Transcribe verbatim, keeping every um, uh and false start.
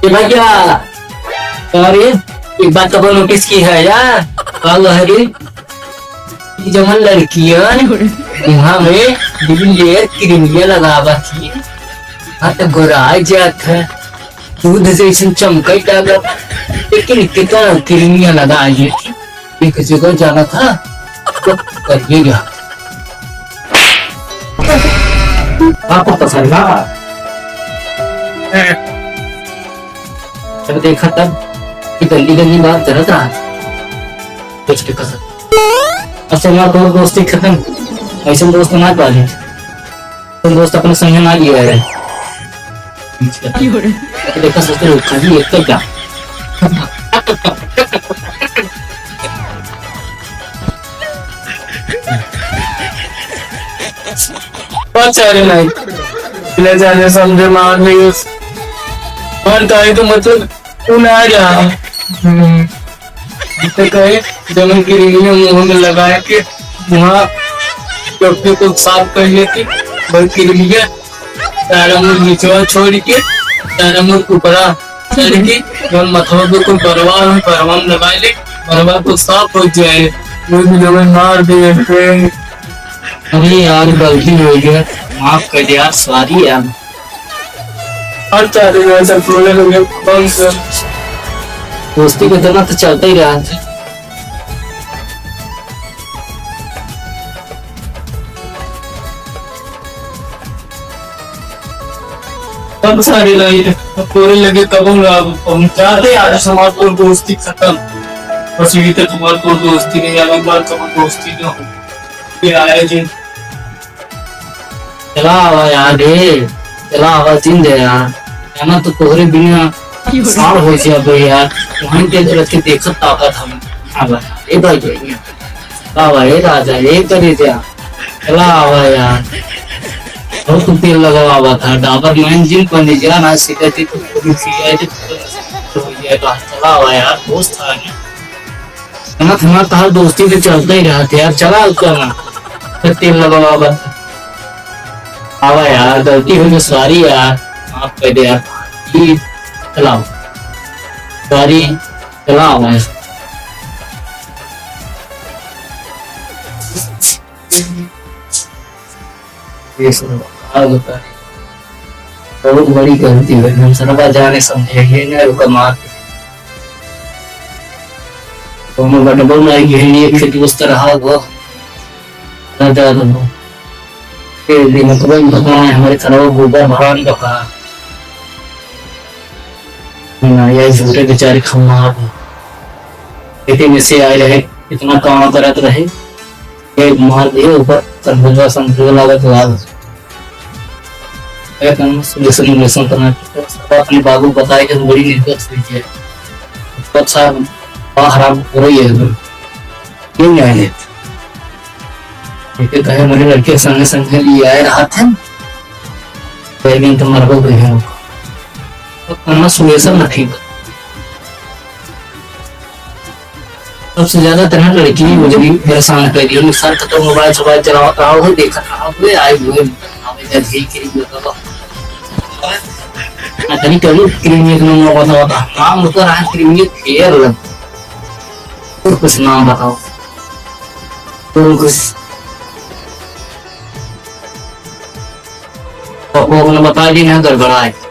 भैया, अरे, एक बात कबो notice की है यार? का हुआ है रे? ई जवन लड़कियन मुँहा में बिन लेयर क्रीमिया लगावा थी, हाँ तो गोराई जात है, दूध जैसन चमकई लागत, लेकिन कितना क्रीमिया लगा ये। एक जगह जाना था, तो करिए क्या? आपको पसंद ना? जब देखा तब ये गंदी गंदी बात करत रहा। कुछ भी पसंद। अच्छा, हमार दोस्त, दोस्ती खत्म। ऐसे दोस्त ना पाले। तुम दोस्त अपने संग ना लिया है। देखा, सोचते लोग खाली एक का। अच्छा रे नहीं, ले जाने समझे मार नहीं उस। और काहे तो मतलब, तू ना जा। हम्म। जितने कहे, जमीन की रिंगनी मुंह में लगाए के, वहाँ डॉक्टर को साफ कर लेती, बल्कि रिंगनी तारा मुंह निचवा छोड़ के, तारा मुंह ऊपरा छोड़ के, जब मथवा पे कोई बरवा हो, बरवा में लगा ले, बरवा को साफ हो जाए। वो भी जमीन मार दे। अरे यार, गलती हो गया, माफ कर दे यार, sorry यार। और सारे जो है सब बोले होंगे, कौन सा? दोस्ती के तना तो चलता ही रहा। कौन सारे लाइन पूरे लगे कब हम पहुंचा दे, आज हमारे तो दोस्ती खत्म। बस ये तो तुम्हारे तो दोस्ती नहीं, अगली बार कब दोस्ती ना हो। ये आया जी। चला आवा यार, ए, चला आवा, जिन दे यार। जाना तो तोहरे बिना साल हो गया बे यार। वहीं के रख के देखत ताकत हम। आवा, ए भाई, ए, आवा, ए राजा, ए करे जा। चला आवा यार। बहुत तेल लगावा था, डाबर मैन जिन पर निजा ना सिखाती तो पूरी सी आई तो हो गया। चला आवा यार, दोस्त आ गया। ना था, तहार दोस्ती तो चलता ही रहा था यार, चला उसका ना। फिर तेल लगावा बस। आवा यार, गलती हो गई, sorry यार, माफ कर दे यार। प्लीज, चलाओ। Sorry, चलाओ यार। ये सब का बताई, बहुत बड़ी गलती है। हम सरवा जाने समझे, ये ना रुका मार। कोनो बटबो नहीं, ये एक दोस्त रहा वो। ना जा दो। ये दिमाग में पता नहीं, हमारे सरवा गोबर भरान का था। ना, ये झूठे बेचारे खम्मा। खेती में से आए रहे, इतना काम करत रहे। एक मार दिए ऊपर, संभुजवा, संभुजवा लागत लाल। एक हम सुलेसन, उलेसन करना, सब अपने बाबू बताए कि बड़ी निर्गत हुई है। ऊपर साहब, बा हराम हो रही है एकदम। ये नहीं आए। ये कहे, मेरे लड़के संगे, संगे लिए आए रहा थे। लेकिन तो मरबो गए हैं। तो करना सुलेसन ना ठीक। सबसे ज्यादा तरह लड़की मुझे भी परेशान कर दिया। उन्हें सर तो मोबाइल सोबाइल चलावत रहा हो, देखत रहा हो, आए हुए, आवे जा, यही करी, बताओ। ना कभी कभी क्रीम एक नंबर बताओ था। नाम ऊपर आए, क्रीम एक फेयर लग। और कुछ नाम बताओ। और कुछ। तो वो अपने बता दी ना, गड़बड़ा है।